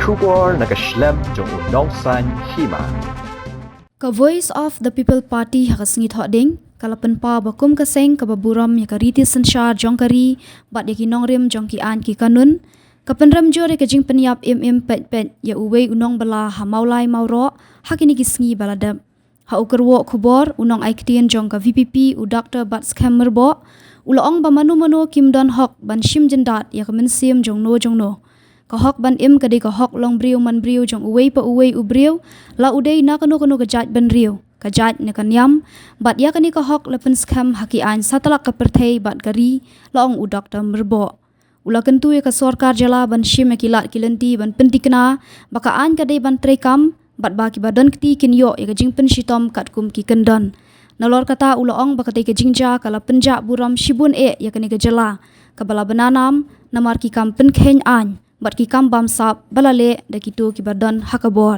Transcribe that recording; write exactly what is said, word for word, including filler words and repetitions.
Khubor na ka shlem jong u Nongsaiñ Hima. Ka Voice of the People Party ha ka sngi Thohdieng ka la pynpaw ba kum ka seng kaba burom ïa ka riti synshar jong ka ri bad ïa ki nongrim jong ki aiñ ki kanun, ka pynrem jur ïa ka jingpynïap im im peit peit ïa uwei u nongbylla ha Mawlai Mawroh ha kine ki sngi ba la dep. Ha u kyrwoh khubor, u nongai ktien jong ka V P P, u Doctor Batskhem Myrboh, u la ong ba mano mano kim don hok ban shim jyndat ïa ka mynsiem jong no jong no. Ka hok ban im ka dei ka hok long briew man briew jong uwei pa uwei u briew, la u dei na kano kano ka jait bynriew, ka jait ne ka niam, bad ïa kane ka hok la pynskhem ha ki aiñ satlak ka pyrthei bad ka ri, la ong u Doctor Myrboh. U la kyntu ïa ka sorkar jylla ban shim ïa ki lad ki lynti ban pyntikna ba ka aiñ ka dei ban treikam bad ba kiba don kti kin ïoh ïa ka jingpynshitom katkum ki kyndon. Nalor kata u la ong ba katei ka jingjia ka la pynjah burom shibun eh ïa kane ka jylla kaba la bna nam namar ki kam pynkheiñ aiñ bad ki kam bamsap ba la leh da kito kiba don ha ka bor.